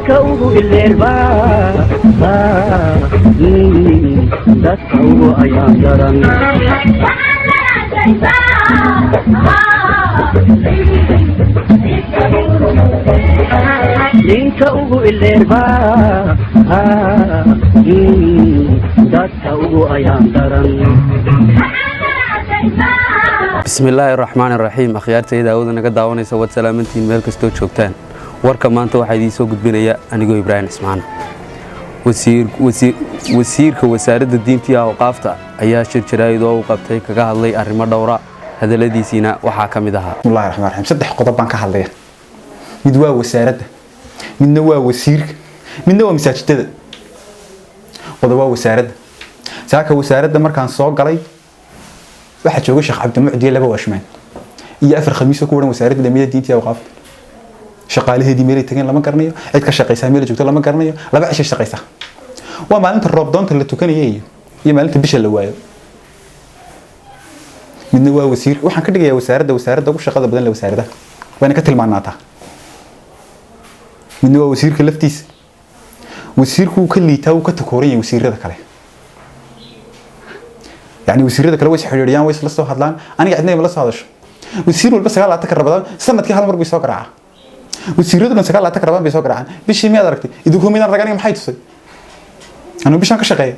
Ninka ugu ileelba, dadka ugu ayaan daran. Ninka ugu ileelba, dadka ugu ayaan daran. Bismillaahi raxmaan iraxiim. Akhyaartayda aawada naga daawanaysa, waad salaamantihiin meel kastoo joogtaan. Warka maanta waxaa idiin soo gudbinaya anigoo Ibraahim Cismaan. Wasiirka wasaaradda diinta iyo awqaafta ayaa shir jaraa'id oo uu qabtay kaga hadlay arrimo dhowra. Hadalladiisiina waxaa ka mid ahaa: Bismillahi raxmaan raxiim. Saddex qodob baan ka hadlaya. Mid waa wasaaradda, midna waa wasiirka, midna waa masaajidada. Qodob waa wasaaradda. Saaka wasaaradda markaan soo galay waxaa jooga Sheekh Cabdimucdi, laba waashmaan iyo afar khamiis oo ku waran. Wasaaradda dhamiyada diinta iyo awqaafta shaqaalaheedii meelay tageen lama garanayo, cid ka shaqaysaa meelay joogto lama garanayo. Laba cishay shaqaysaa, waa maalinta roob doonta la tukanayay iyo maalinta bisha la waayo. Midna waa wasiir. Waxaan ka dhigayaa wasaaradda wasaaradda ugu shaqada badan le wasaaradaha, waana ka tilmaanaataa. Midna waa wasiirka laftiisa. Wasiirku wuu ka liitaa, wuu ka takooran yahay wasiirada kale. Yani wasiirada kale way is xidhiidhiyaan, way isla soo hadlaan. Aniga cidna ima la soo hadasho. Wasiir walba 29-ka Rabadaan sanadkii hal mar bay soo garaacaa. Wasiiradu dhan 29-ka Rabadaan bay soo garaacaan. Bishii miyaad aragtay? Idinku midaan rag, aniga maxay tusay? Anigu bishaan ka shaqeeya.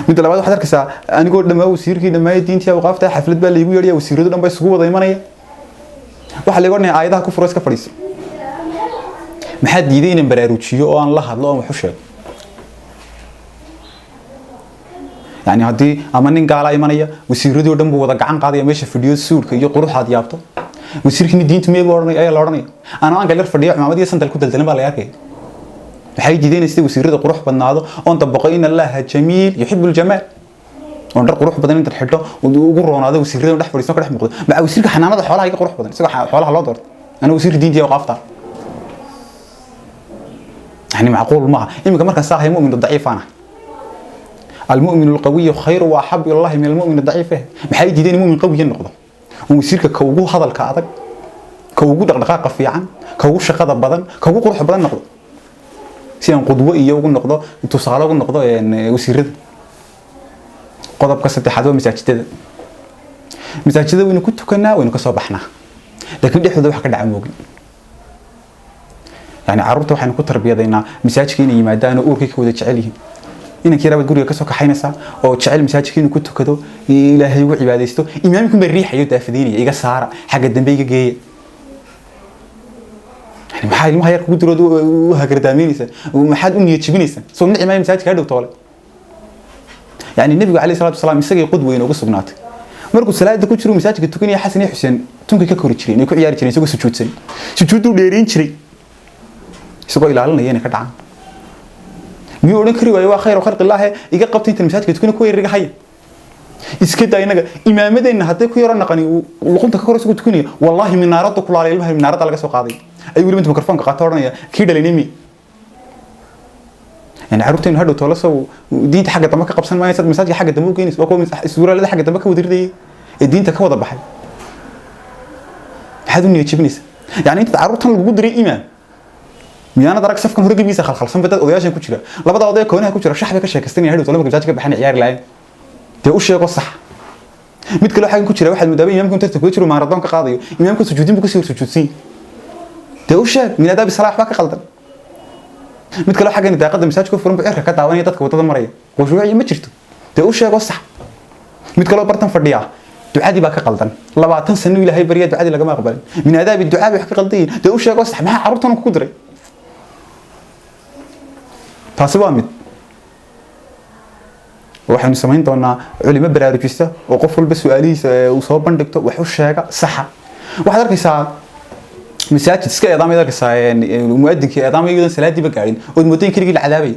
Midda labaad, waxaad arkaysaa anigoo dhammaa wasiirkii dhammaayay diintii awqaafta, xaflad baa laygu yeedhaya, wasiiradu dhan baa isugu wada imanaya. Waxaa laygu odhanaya aayadaha ku furo, iska fadhiiso. Maxaa diiday inaan baraarujiyo oo aan la hadlo oon wax u sheego? Yani haddii ama nin gaala imanaya, wasiiradii oo dhan buu wada gacan qaadaya meesha fadhiyo, suudhka iyo quruxaad yaabto. Wasiirkiini diintu miyay buu odhanaya ayaa la odhanaya. Anoo aan galyar fadhiyo, cumaamad iyo sandal ku daldalan baa la arkaya. Maxay diideen sida wasiirada qurux badnaado oon dabaqo in Allaha jamiil yuxibu ljamaal, oon dhar qurux badan intaad xidho ugu roonaado wasiirada dhex fadhiiso, ka dhex muuqdo? Maca wasiirka xanaanada xoolaha iga qurux badan, isagoo xoolaha loo doorto, ana wasiirka diinta iyo awqaafta. Yani macquul maaha. Iminka markaan saahay mu'min daciif aan ahay. المؤمن القوي خير واحب الى الله من المؤمن الضعيف. Maxay diideen mu'min qawi noqdo oo wasiirka ka ugu hadalka adag, ka ugu dhaqdhaqaaqa fiican, ka ugu shaqada badan, ka ugu qurux badan noqdo, si aan qudwo iyo ugu noqdo, tusaale ugu noqdo wasiirada? Qodobka saddexaad waa masaajidada. Masaajidada waynu ku tukanaa, waynu ka soo baxnaa, laakiin dhexdooda wax ka dhaca moogin. Yani carruurta waxaynu ku tarbiyadaynaa masaajidka inay yimaadaan oo uurkay ka wada jecel yihiin. Inanka yaraa baad guriga kasoo kaxaynaysaa oo jecel masaajidka inuu ku tukado, Ilaahay ugu cibaadaysto. Imaamkun baa riixayo, daafadaynaya, iga saara, xagga dambe iga geeya. Yani maxaa ilmaha yar kugu dirood u hagardaameynaysaa? Maxaad u niyad jebinaysaa? Soo nici maayo masaajidka hadhow toole. Yani Nebigu calayhi salaatu wasalaam isagay qudwa inoogu sugnaatay. Markuu salaada ku jiro masaajidka tukanaya, Xasan iyo Xuseen tunkay ka kori jireen, ay ku ciyaari jireen isagoo sujuudsan. Sujuudduu dheereyn jiray isagoo ilaalinaya inay ka dhacaan. Miyuu odhan kari waayo waa khayr khalqi illaahi, iga qabta intan masaajidka tukana, kuwa yar iga haya? Iska daa inaga, imaamadeenna hadday ku yaro naqani luqunta ka kor isagu tukanaya, wallaahi minaaradda kulaalay ilmaha, minaaradda laga soo qaaday ayuu weliba inta mikrofoonka qaato odhanaya kii dhalinay mi. Yani carruurteenu hadhow toole sow diinta xagga dambe ka qabsan maayo? Sad masaajidka xagga dambe u geynaysa, waa kuwa suuraalada xagga dambe ka wada ridayay ee diinta ka wada baxay. Maxaad u niyad jebinaysaa? Yani intaad carruurtan lagugu diray imaam, miyaanad arag safkan hore gebigiisa khalkhalsan? Dad odayaashan ku jira, labada oday koonaha ku jira, shax bay ka sheekaystanaya. Hadhow toole marka masaajidka ka baxan ciyaari lahayn, dee u sheego sax. Mid kale xaggan ku jira, waxaad moodaa imaamku inta kula jiro maaradoon ka qaadayo, imaamka sujuudin buu kasii hor sujuudsan. Dee u sheeg, min adaabi salaax baa ka qaldan. Mid kale xaggan daaqada masaajidka furan buu cirka ka daawanaya dadka wadada maraya, khushuuci ma jirto. Dee u sheego sax. Mid kaloo bartan fadhiya, ducadii baa ka qaldan. 20 sano Ilaahay barya, ducadii lagama aqbalin. Min adaabi ducaa bay wax ka qaldan yihiin. Dee u sheego sax. Maxaa carruurtan kugu diray? Taasi waa mid. Waxaynu samayn doonaa culimo baraarujista oo qof walba su-aalihiisa uu soo bandhigto, wax u sheega, saxa. Waxaad arkaysaa masaajid iska eedaamay, arkaysaa muadinkii eedaamay iyadoon salaadiiba gaadhin, ood moodo in keligii la cadaabay.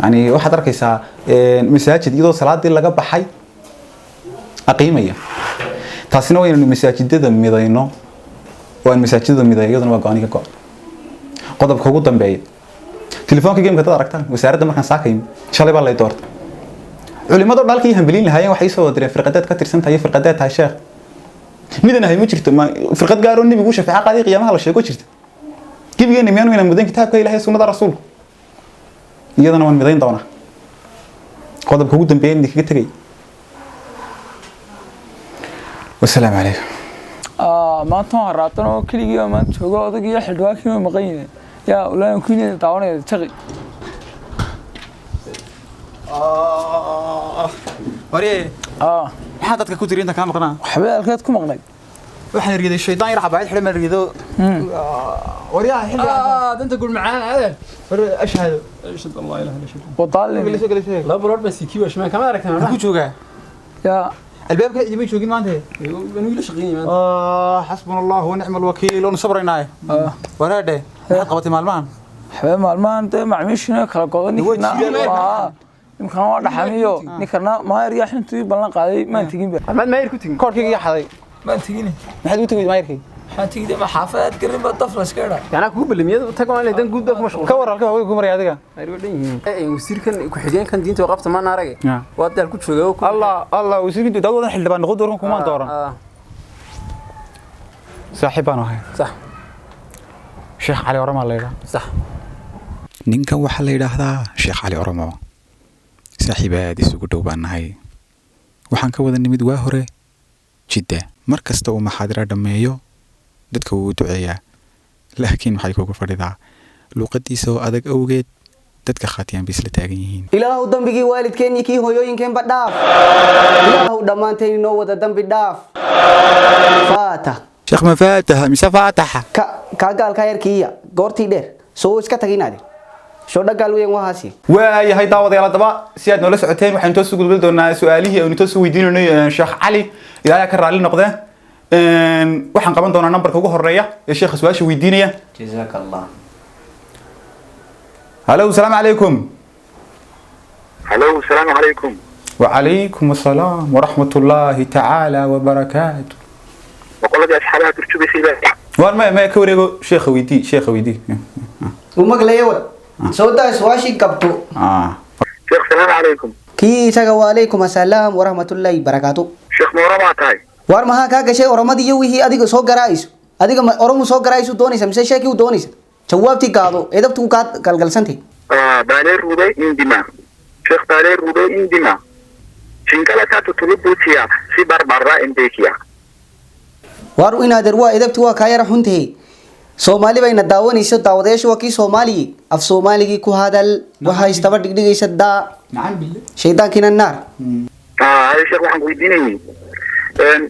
Yani waxaad arkaysaa masaajid iyadoo salaadii laga baxay aqiimaya. Taasina waa inaynu masaajidada midayno oo aan masaajidada midayo, iyaduna waa go-aan iga go-an. Qodobka ugu dambeeya, telefoonka gameka dad aragtaan. Wasaaradda markaan saakayn shalay baa lay doortay. Culimado dhalkii hambelin lahaayeen waxay soo direen firqadeed ka tirsan tahay, firqadeed tahay sheekh. Midan ahay ma jirto. Ma firqad gaar oo Nebigu u shafeeco qaaday qiyaamaha la sheego jirta? Gebigeena miyaanu inaan mudayn kitaabka Ilaahay, sunnada Rasuulka? Iyadana waan midayn doonaa. Qodobka ugu dambeeya idinkaga tegay, wasalaamu calaykum. Maanta waan raatan oo keligii baa maanta joogo, odag iyo xildhibaankii ma maqan yihiin. Yaa ulaahan kuinaya daawanaya jaqi. Warye, maxaa dadka ku tiri inta kaa maqnaa? Waxba, halkeed ku maqnayd? Waxaan riday shaydaan yar cabaayad xidhan baan rido. Waryaha xilli danta gul macaan adeer. War ashhadu. Ashhadu an laa ilaaha illa allah. Wadaalin. Laba bilood baan sii kiiba shmeen kama aragtan. Ku joogaa. Yaa. Albaabka idima joogin maanta. Anigu la shaqeynay maanta. Xasbuna Allah wa nicma alwakiil, oonu sabraynaaye. Waraadhe, maxaad qabatay maalmahan? Waxba, maalmahan dee macmiishiina kala godo, ninkana ninkana waa dhaxamiyo, ninkana maayar yaa xintuu ballan qaaday maan tegin ba. Maxamed maayar ku tegin. Koorkayga iga xaday. Maan tegin. Maxaad ugu tegay maayarkay? Waxaan tegid ma xaafadaad garin ba daf la iska idhaa. Anaa kugu ballamiyada tag waan dan guud baa ku mashquul. Ka war halka hawada ku maray adiga. Maayar waa dhan yihiin. Wasiirkan ku-xigeenkan diinta oo qabta maan arage. Waa daal ku jooga. Allah Allah, wasiirkan dad wadan xildhibaan noqon dooran kumaan dooran. Saaxiib baan ahay. Sax. Sheekh Cali Oromo la yidhaha. Sax. Ninkan waxaa la yidhaahdaa Sheekh Cali Oromo, saaxiib aad isugu dhow baan nahay. Waxaan ka wada nimid waa hore Jidda. Mar kasta uu maxaadira dhammeeyo dadka wuu u duceeyaa, laakiin maxay kugu fadhidaa luuqadiisa oo adag awgeed dadka khaatiyaan bay isla taagan yihiin. Ilaahu dambigii waalidkeen iyo kii hooyooyinkeenba dhaaf. Ilaahu dhammaanteen inoo wada dambi dhaaf. Faata. Sheekh, ma faataha mise faataxa? Ka kaa gaalkaa yarkiiya goortii dheer soo iska taginaade soo dhagaal weyn wahaasi. Waayahay daawadayaal, haddaba si aad noola socoteen waxaynu toos u gudbin doonaa su-aalihii aynu toos u weydiinaynay Sheekh Cali. Ilaahay ka raalli noqdee, waxaan qaban doonaa nambarka ugu horeeya ee sheekha su-aasha weydiinaya. Jazaaka Allah. Halo, asalaamu calaykum. Halo, asalaamu calaykum. وعليكم السلام ورحمة الله تعالى وبركاته. Boqoladii asxaabaha turjubaysay baa. Waan maya, ka wareego, sheekha weydii, sheekha weydii. Umaqlaya wad soo daa su-aashii qabto. Sheekh, salaamu calaykum. Kii isaga waalaykum asalaam waraxmatullaahi barakaatu. Sheekh, ma oramaa tahay? Waar maxaa kaa gashay oromadii iyo wixii adiga soo garaayso? Adiga ma oromu soo garaaysu doonaysa mise sheekii u doonaysa? Jawaabtii gaado, edabtu kaa galgalsantay. Baalee ruubee indima sheekh, baalee ruubee indima shinkala tutulubuutiya si barbarra indeekiya. Waar inaadeer waa edabti waa kaa yara xuntahe. Soomaali bayna daawanayso, daawadayaashu waa kii Soomaaligii, af Soomaaligii ku hadal. Waxaa istaba dhigdhigaysa daa. Nacam bille. Shaydaankiina naar. Hay sheekh, waxaan ku weydiinayay,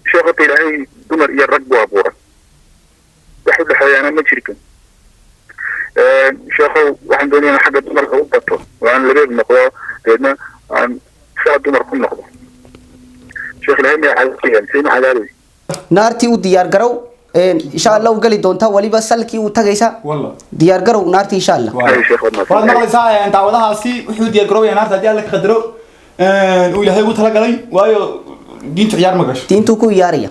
sheekh, horta Ilaahay dumar iyo rag buu abuuray, wax u dhexeeyaana ma jirto. Sheekhow, waxaan doonaya in xagga dumarka u bato oo aan labeeb noqdo, deedna aan saa dumar ku noqdo. Sheekh, Ilaahay miyaa cadaabaya mise ima cadaabay? Naartii u diyaar garow, insha Allah u geli doontaa, waliba salkii u tagaysa. Walla. Diyaar garow naartii insha Allah. Hay sheekh, waad waad mahadsantahay. Maqlaysaa daawadahaasi wuxuu diyaar garoobaya naarta haddii Alla ka qadaro uu Ilaahay ugu talagalay, waayo diintu ciyaar ma gasho. Diintuu ku iyaaraya.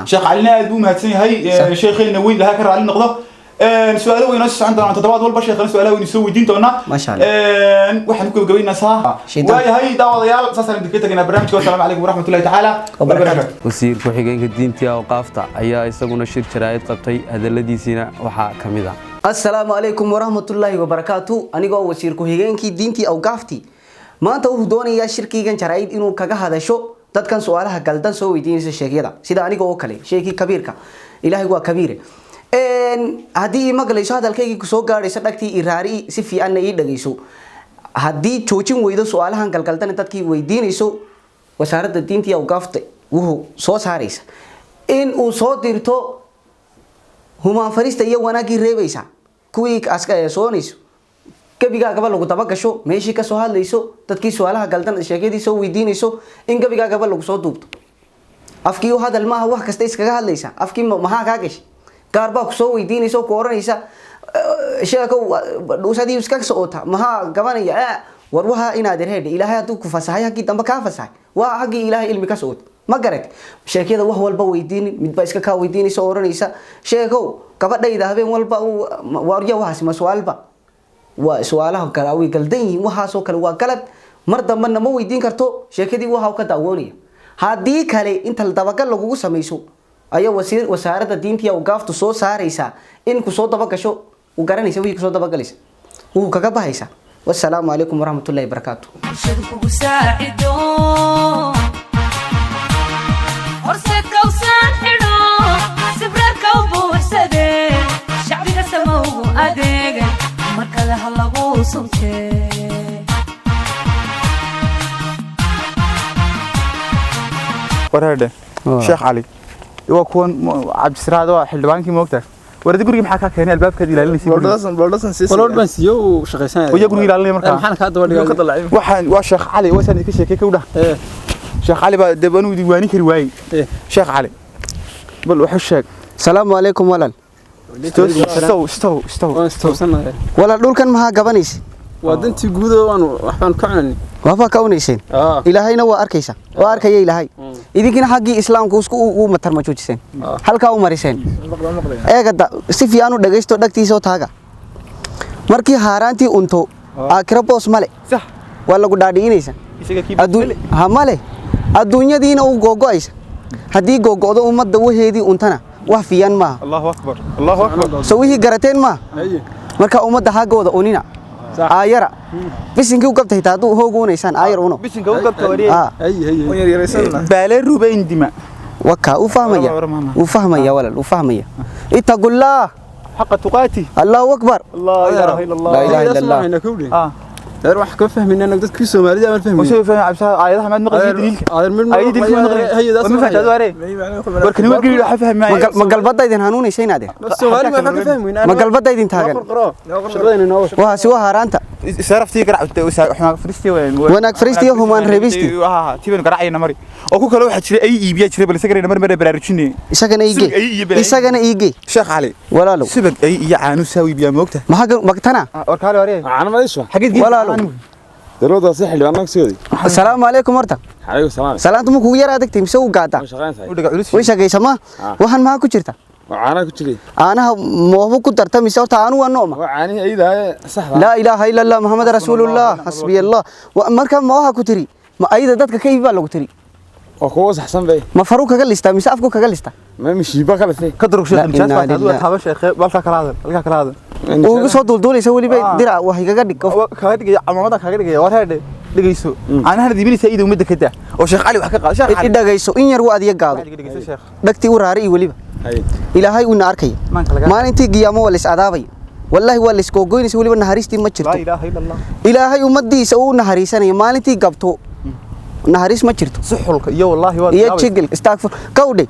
Sheekh Calina aad buu mahadsan yahay, sheekheena weyn, Ilahay ka raalli noqdo. Su-aalo weynoo socon doonaa toddobaad walba, sheekhana su-aalaha weynu soo weydiin doonaa. Masha Allah. Waxaan ku gabagabaynaa saa. Shaytaan. Waayahay daawadayaal, saasaan idinkaga tegaynaa barnaamijka. Wasalaamu calaykum waraxmatullahi tacaala wabarakaatu. Wasiir ku-xigeenka diintii awqaafta ayaa isaguna shir jaraa'id qabtay, hadaladiisiina waxaa ka mid ah: Assalaamu calaykum waraxmatullaahi wabarakaatu. Anigoo wasiir ku-xigeenkii diintii awgaaftii maanta wuxuu doonayaa shirkiygan jaraa'id inuu kaga hadasho dadkan su-aalaha galdan soo weydiinaysa sheekyada, sida aniga oo kale, sheekii kabiirka, Ilaahay waa kabiire. Haddii ii maqlayso, hadalkaygii kusoo gaadhayso dhagtii iraari, si fiicanna ii dhagayso. Haddii joojin weydo su-aalahan galgaldan dadkii weydiinayso, wasaaradda diintii awgaafta wuxuu soo saaraysa in uu soo dirto humaan farista iyo wanaaggii reebaysa kuwii soonayso gebigaagaba lagu daba gasho, meeshii kasoo hadlayso dadkii su-aalaha galdan sheekadii soo weydiinayso in gebigaagaba lagu soo duubto. Afkii u hadal maaha, wax kasta iskaga hadlaysa. Afkii maxaa kaa gashay? Gaar baa kusoo weydiinaysa oo ku oranaysa, sheekow, dhuusadii iska socota maxaa gabanaya? War waxa inaad reedhe, Ilaahay hadduu ku fasahay haggii dambe kaa fasahay, waa haggii Ilaahay ilmi ka socota. Ma garat sheekada wax walba weydiinin, midba iska kaa weydiinaysa oo oranaysa, sheekow, gabadhayda habeen walba warya. Waxaas ma su-aalba? Waa su-aalaha kale way galdan yihiin, waxaasoo kale waa galad. Mar dambena ma weydiin karto sheekadii waxa uu ka daawoonaya. Haddii kale inta dabagal lagugu samayso ayaa wasiir wasaaradda diinta iyo awgaaftu soo saaraysaa in ku soo dabagasho. U garanaysa wixii kusoo dabagalaysa, wuu kaga bahaysa. Wassalaamu calaykum waraxmatullaahi wabarakaatu. Kugu saacido horseedka usaan xidho, sibraarka u buuxsade, shacbiga samowgu adeega markale ha lagu suntee. Wareedhe Sheekh Cali, waa kuwan Cabdisiraad, waa xildhibaankii moogtahay. Waradi gurigii maxaa kaa keenay? Albaabkaad ilaalinaysa. Balood baan siiyo, uu shaqaysanaya. Waya guriga ilaalinaya markaa. Maxaan kaa daba dhigay? Waxaan waa Sheekh Cali, wasaan idinka sheekay kowdha. Sheekh Cali baa dee anuu idin waanin kari waayey. Sheekh Cali, bal wuxuu sheeg. Salaamu calaykum walaal. Istow, istow, istow. Waan istowsanahay. Walaal, dhulkan maxaa gabanaysa? Waa dantii guud oo waanu waxbaan ka cunanay. Waxbaa ka unayseen? Ilaahayna waa arkaysa, waa arkaya Ilaahay. Idinkina xaggii islaamku isku u matarma joojiseen, halkaa u mariseen. Eegada si fiican u dhagaysto, dhagtiisa oo taaga. Markii haaraantii unto, aakhiro boos male. Sax. Waa lagu dhaadhiinaysa. Isaga kii. Adduun ha male, adduunyadiina u googo'aysa. Haddii googo'do ummadda waheedii untana, wax fiican maaha. Allahu akbar, Allahu akbar. So wixii garateen maaha. Marka ummadda haggooda unina, aayara bisinkii u gabta, xitaa hadduu hoogu unaysaan, aayar uno. Bisinka u gabta wariyay. Ah. Baalee rubayn dima. Waka u fahmaya, u fahmaya walaal, u fahmaya. Ittaqullah xaqa tuqaati. Allahu akbar. Laa ilaaha illa Allah. Laa ilaaha illa Allah. Ah. Deer wax ka fahmayna annaga dadkii Soomaalida aan fahmayna. Wasoo fahmay Cabdisiraad aayadaha maad maqlay daliilka? Aayadii daliilka maad maqlay? Ma fahamtay waare? Warkani waa geliyo, waxa fahmay. Ma galbadda idin hanuunaysa inaade? Soomaali ma ka fahmayna. Ma galbadda idin taagan? Shaqadayna noo. Waxaasi waa haaraanta. Saraftii garactay, xumaan fariistii Wanaag fariistii iyo humaan reebistii. Ha, tiibanu garacayna mari. Oo ku kale waxa jiray ay iibiya jiray, bal isagana mar mar baraarujinay. Isagana iige. Subag ay iyo balaayo. Isagana iige. Sheekh Cali. Walaalow. Subag ay iyo caanu saawi biya moogta. Maxaa magtana? Warkaale waree. Caano ma iswa. Xageed geed? Walaalow. Dowladda si xildhibaan soo waday. Asalaamu calaykum horta. Calaykum salaam. Salaantu ma kugu yar adagtay mise u gaadaa? Ma shaqayntahay? U dhaga culus. Way shaqaysa ma? Waxaan maxaa ku jirta? Waa caana ku jiray. Caanaha moobu ku darta mise horta caanu waa nooma? Waa caanihii ayda saxda. Laa ilaaha illa Allah Muhammad rasuulullah, xasbiya Allah. Marka ma waxa ku tiri ma ayda dadka ka iib baa lagu tiri? Waa kuwa saxsan bay. Ma faru kaga listaa mise afku kaga listaa? Ma mishiiba kala say. Ka durug sheekh La nijaas inna baa tahay. lillahi. Taaba sheekh, balka kala hadal, halka kala hadal. Ugu soo duulduulaysa weliba dirac wax igaga dhig. Kaga dhigaya camaamada, kaga dhigaya. War heedhe, dhigayso, caanaha diibinaysa ida ummadda ka daa oo Sheekh Cali wax ka qaado. Sheekh I Cali, dhagayso in yar, waa adiga gaado. dhigayso sheekh. Dhagtii u raari iyo weliba. Hay. Ilaahay uuna arkaya. Maanka laga Maalintii qiyaamo waa la is cadaabaya, wallaahi waa la iskoogoynaysa weliba, naxariistii ma laa jirto. Ilaaha illa Allah. Ilaahay ummadiisa uu naxariisanaya, maalintii gabto naxariis ma jirto. Suxulka iyo wallaahi waa Iyo jigil istaagfur kawdhe,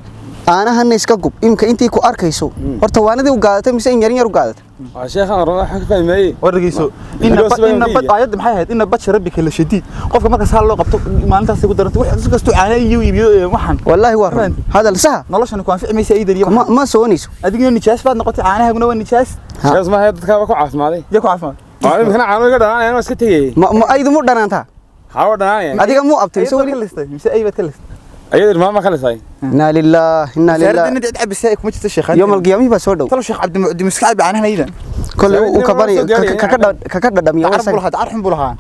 caanahana iska gub imka intii ku arkayso. Horta waanadii u gaadatay mise in yar in yar u gaadatay? Waa sheekhan oran wax ka fahmayay. War dhageyso, inna inna bad aayadda maxay ahayd? Inna badsha rabbika la shadiid. Qofka marka saa loo qabto maalintaas ugu darantay wax si kastuu caana iyo iibiyo waxan. Wallaahi waa run hadal saxa. Noloshan ku anfici maysa iidan iyo ma ma soonayso. Adigina nijaas baad noqotay, caanahaaguna waa nijaas. Sheekh ma hayad dadka ku caafimaday. Iyo ku caafimaad. Waa imkana caano iga dhanaanayaan, waa iska tegay. Ma aydu mu dhanaantaa? Ha, waa dhanaanayaan. Adiga muu abtay mise Ayad weli ka listay mise ay baad ka listay? Ayada maama kala say. Inna lillaah, inna wasaaradda lillaah. inad cid cabisay kuma jirto sheekhaan. Yawm alqiyaamihii baa soo dhow. Talo Sheekh Cabdi Mucdi miska cabi caanahan aydan? Kolley uu kabanaya Soo gaaraya. Kaka dhadhamiya carab buu lahaa, carab buu lahaa.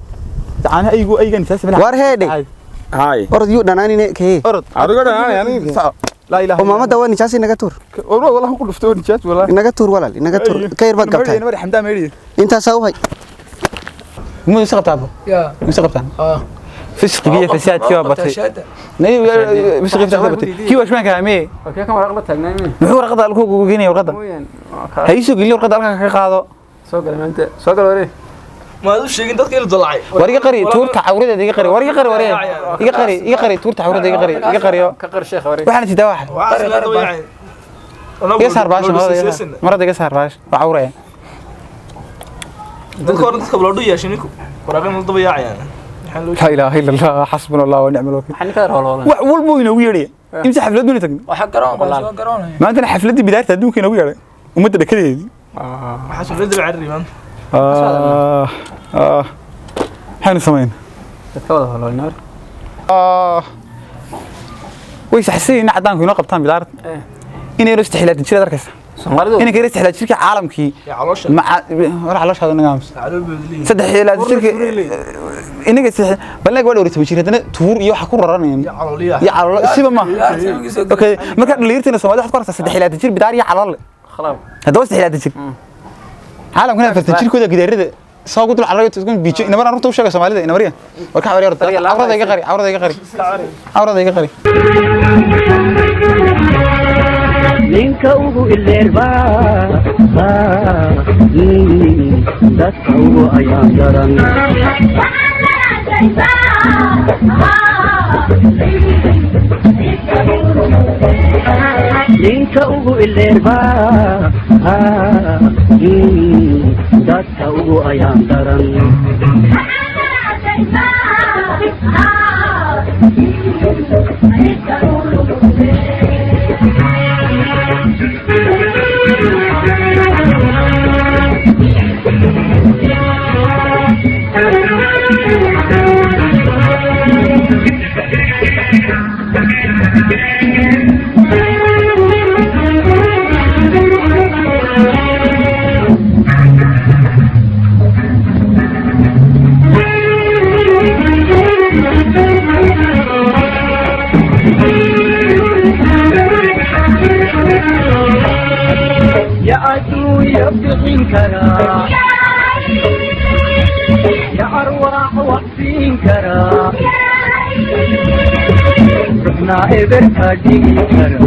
Caanaha aygu aygan nijaas malaha. War heedhe. Hay. Orod yuu dhanaanine kee. Orod. Caano iga dhanaanayaan aniga. Saco. Laa ilaaha. Oo maamada waa nijaas, inaga tuur. War wallahi ku dhufto nijaas wallahi. Inaga tuur walaal, inaga tuur, ka yar baad gabtay. Mari xamdaa meeri. Intaasaa u hay. Ma is qabtaa abo? يا Ma is qabtaan? Fisqigii iyo fasaadkii waa batay. Fisqigii fasaadkii waa batay. Kii washmaanka amee? Waa kan waraaq la taagnaa mii. Muxuu warqadda halkuu kugu geenaya warqadda? Mooyaan. Ha ii soo geliyo warqadda, halkaa kaga qaado. Soo galay maanta. Soo gal waree. ما ادري sheegin dadka ila dalacay. War iga qari tuurta cawradeeda, iga qari. War iga qari, waree. Iga qari, iga qari tuurta cawradeeda, iga qari, iga qariyo. Ka qar sheekh waree. Waxaana jitaa wax. Iga saar baasha marada, iga saar. Marada iga saar baasha. Waa cawraya. Dadka hore dadka baloo yeeshay ninku waraaqin la daba yaacayaan. Laa ilaaha illa Allah, xasbuna Allah wa nicmal wakiil. Maxaa ninka howlhowlan? Wax walba uu inoogu yeedhaya. Imse xaflad baynu tagnay. Waxa garoon baa soo garoonaya. Maantana xafladdii bidaarta adduunka inoogu yeedhay ummadda dhakadeedii. Waxaa soo daba carri maanta. Maxaynu samayn? Dadka wada howlhowlan waree. Way saxsan caddaanku inoo qabtaan bidaarta inaynu istixlaadin jiraad arkaysa. Soomaalidu inanka yar istixlaad jirkii caalamkii Ya caloosha. maca war calooshaada naga aamus. Calool beedliin. Saddex ilaad jirkii inaga bal inaga waa dhowr iyo toban jir, haddana tuur iyo waxa ku raranayaan. Ya calooliya. Iyo caloolo siba ma okay. Marka dhalinyarteena Soomaalida waxaad ku arkaysaa 33 jir bidaar iyo calool leh. Khalaab. Haddaba 33 jir Caalamkan 40 jirkooda gidaarada saa ugu dul cararayo isku biijo inamar runta u sheega Soomaalida inamariya war ka xawariya cawrada iga qari, cawrada iga qari, cawrada iga qari. Ninka ugu ileerba dadka ugu ayaan daran. Ninka ugu ileerba dadka ugu ayaan daran. يا عدو يبغين كرا، يا أرواح وحسين كرا، رحنا إبرتا دي كرا.